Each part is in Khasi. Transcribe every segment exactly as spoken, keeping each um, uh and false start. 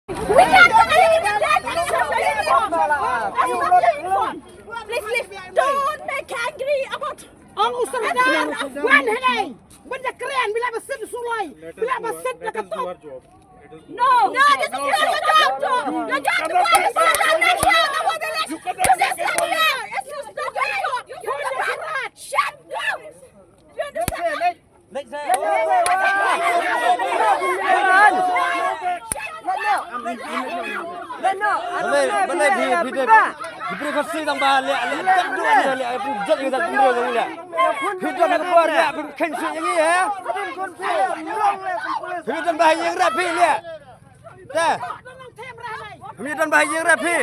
We can't do anything with that. It's not your uniform. It's not your uniform. Please leave. Don't make angry about Ong u Sordar, wan hangne. Ban da kren, bila ba sit suloi. Bila ba sit da ka top. No, no, this is not your job. Your job is to go and sit down there and talk about the election. This is not your, it's not your job. You have the right. Shut down. You understand? Balei, balei phi, phi dei, phi dei khasi tang ba leh, leh, jat dua ni leh, phi jat ïa jat pynriew jong ngi leh. Phi don ha ka por leh, phi khein shuh ïa ngi, he? Phi don ba ha ïing rep phi leh. Te. Phi don ba ha ïing rep phi.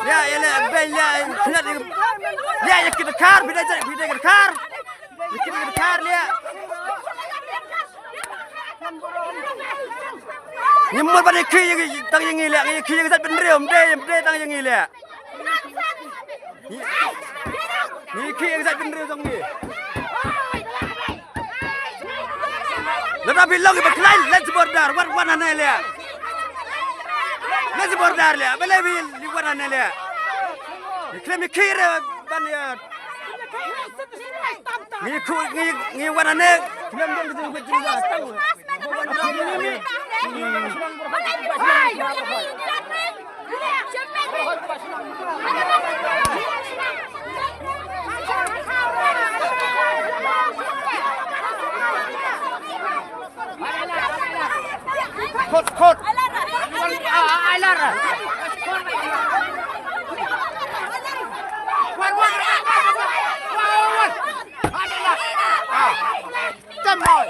Ïa, ïa leh, bei leh, khnat ïa, ïa, ïa ki dkhar, phi dei, phi dei dkhar. Ïa ki dkhar leh. Ngi mut ban ïa khie ïa tang ïa ngi leh, ngi khie ïa ki jait bynriew, ym dei, ym dei tang ïa ngi leh. Ngi, ngi khie ïa ki jait bynriew jong ngi. Lada phi long kiba khlaiñ, leit sha border, wat wan hangne leh. Leit sha border leh, balei phi wan hangne leh. Ngi khlem ïa khie re ban ïa Ngi khu, ngi, ngi wan hangne. Ngi wan hangne. Khot, khot. Ai lar. Wan, wan, wan. Ai lar. Ah. Tam noi.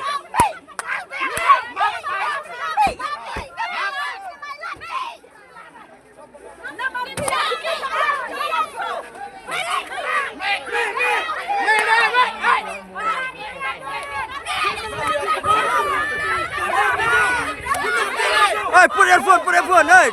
Hey, put your phone, put your phone, hey.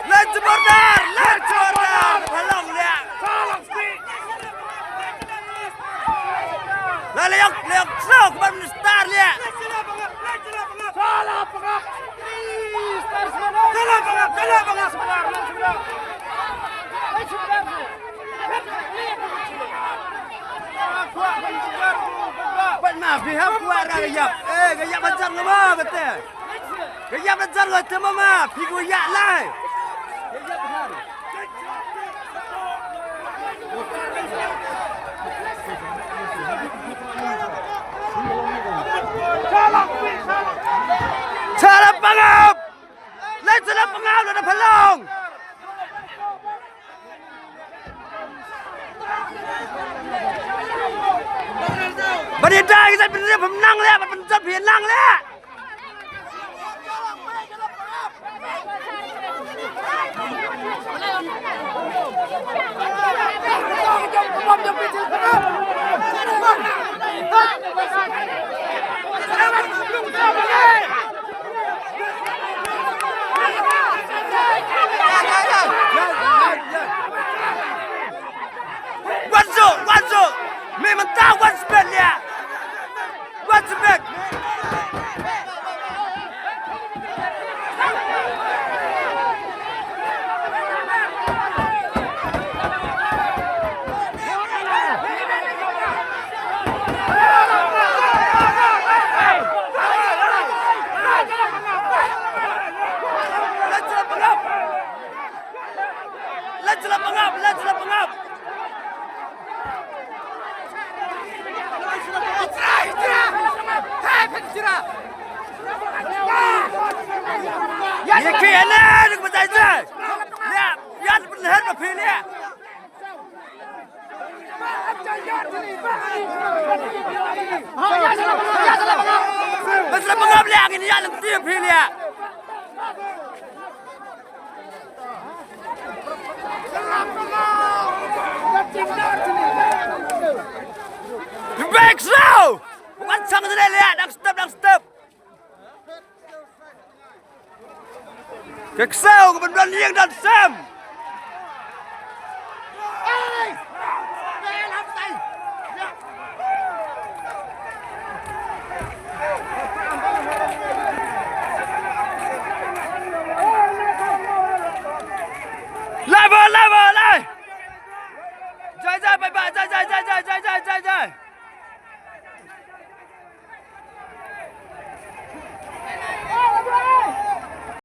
Let's border! Let's border! Phalong liah! La leh ïong, leh ïong, snoh, ban minister leh. Ban ma, phi hap kwah ra ka ïap. Eh, ka ïap ban jar nga ma, kata. Ka ïap ban jar nga te ma ma, phi kwah ïa lai. Shala pangap! Lai shala pangap la da phalong! Ba dei da ki sa pynrem pynang leh, ba pynjot pynang leh. Wan shuh, wan shuh. Me mynta wan sbet ïa. Wan sbet. Let's up, up. Let's up, up. Let's up, up. Ye ki ene, dik batai jai. Ya, ya, dik batai jai. Bas la pangap liang ini ya lem tiap pilihan. Dang step, dang step. Ka ksew ka ban don ïing don sem.